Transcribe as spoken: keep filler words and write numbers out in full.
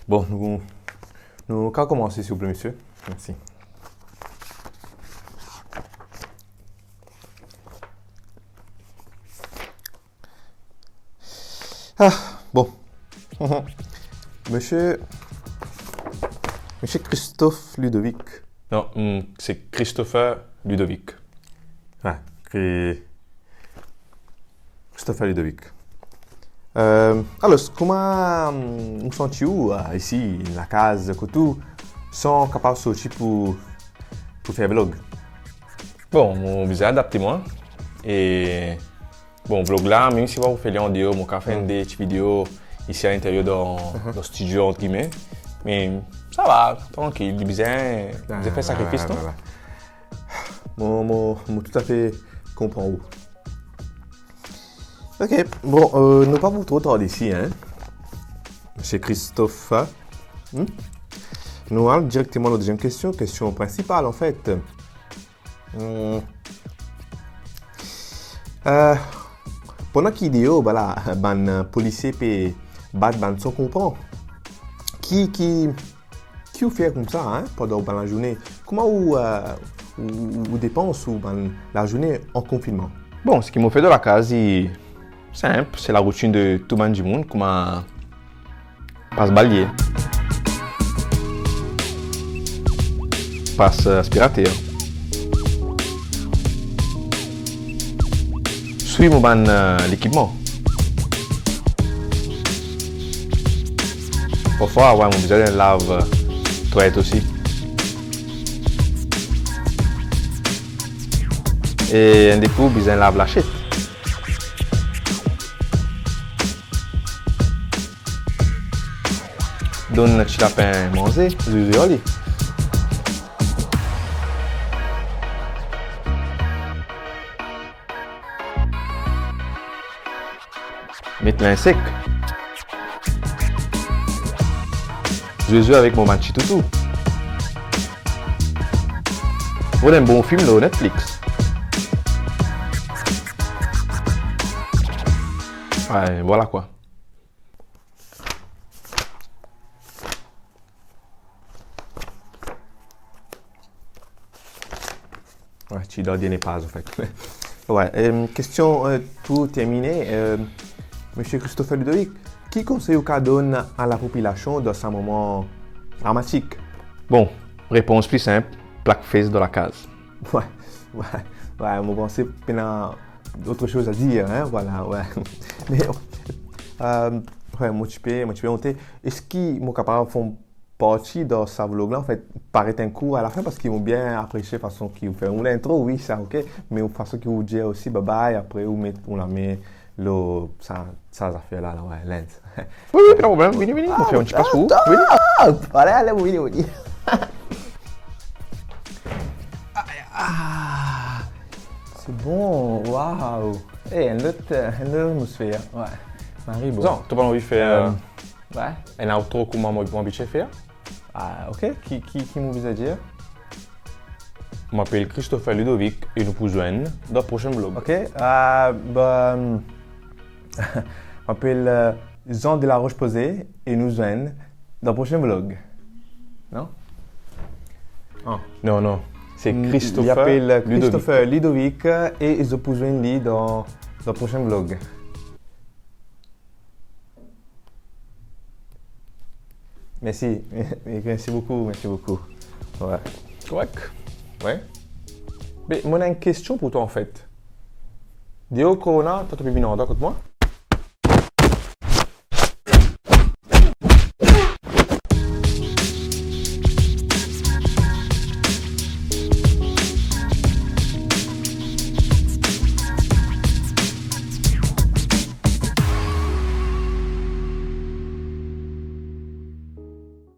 Bon, nou, nou kav koumanse, silvouple, misie. Mersi. Ah, bon. Misie, misie Christophe Ludovic. Non, hmm, se Christopher Ludovic. Ah, Chri-, Christopher Ludovic. Euh, alor, kouma, hmm, ou santi ou, euh, isi, lakaz kot ou, san kapav sorti pou, pou fer vlog? Bon, mo bizin adapte mwa. E bon, vlog la, mem si mo pa pou fer li andeor, mo kav fer enn de ti video isi alinterior dan, dan studio, ant gime. Me sa va, trankil, li bizin, bizin fer sakrifis, non? Vwala. Mo, mo, mo toutafe konpran ou. Ok, bon, euh, nou pa pou tro tarde isi, hein, misie Christopher. Hmm? Nou al direkteman lor deziem kestion, kestion prinsipal, anfet. Hmm. Euh, pandan ki deor, vwala, bann, euh, polisie pe bat bann san konpran, ki, ki, ki ou fer koumsa, hein, pandan ou bann lazourne? Kouma ou, euh, ou, ou, ou depans ou bann lazourne an konfinnman? Bon, seki mo fer dan lakaz, li sinp, se laroutinn de tou bann dimoun, kouma pas balye, pas, euh, aspirater, swi mo bann, euh, lekipman. Parfwa, wi, mo bizin lav, euh, twalete osi. E enn de kou, bizin lav lasiet. Donn ti lapin manze, zouizou ar li. Met lin sek. Zouizou avek mo bann ti toutou. Rod enn bon fim lor Netflix. Wi, vwala kwa. Wi, ti dan dernie paz, anfet. Wi, euh, kestion, euh, pou termine, euh, misie Christopher Ludovic, ki konsey ou kav donn a lapopilasion dan sa moman dramatik? Bon, repons pli sinp, plak fes dan lakaz. Wi, wi, wi, mo panse pena autre chose à dire, hein, vwala, wi. Me, euh, wi, mo ti pe, mo ti pe onte. Eski mo kapav fer parti dan sa vlog la, anfet, paret enn kou alafin, parski mo bien apresie fason ki ou fer ou lintro, wi, sa, ok, me fason ki ou dir osi bye bye, apre ou met ou lame lor sa, sa zafer la, la, wi, lens. Wi, wi, pena problem, vini, vini, mo fer enn ti pas pou ou. Vini. Stop! Ale, ale, vini, vini. Ah, se bon, waw. Eh, enn lot, enn lot atmosfer, wi. Mari, bon. Zan, to pa anvi fer, euh, euh, wi, enn outro kouma mo, mo abitye fer? Ah, ok. Ki, ki, ki mo bizin dir? Mo apel Christopher Ludovic e nou pou zwenn dan prosin vlog. Ok, euh, bon, mo apel, euh, Jean de la Roche-Posay e nou zwenn dan prosin vlog. Non? Ah. Non, non. Se Christopher Ludovic. Li apel Christopher Ludovic e zot pou zwenn li dan, dan prosin vlog. Mersi. Mersi boukou, mersi boukou. Wi. Korek. Wi. Me mo ena enn kestion pou twa, anfet. Deor korona, twa to pe vinn andan kot mwa?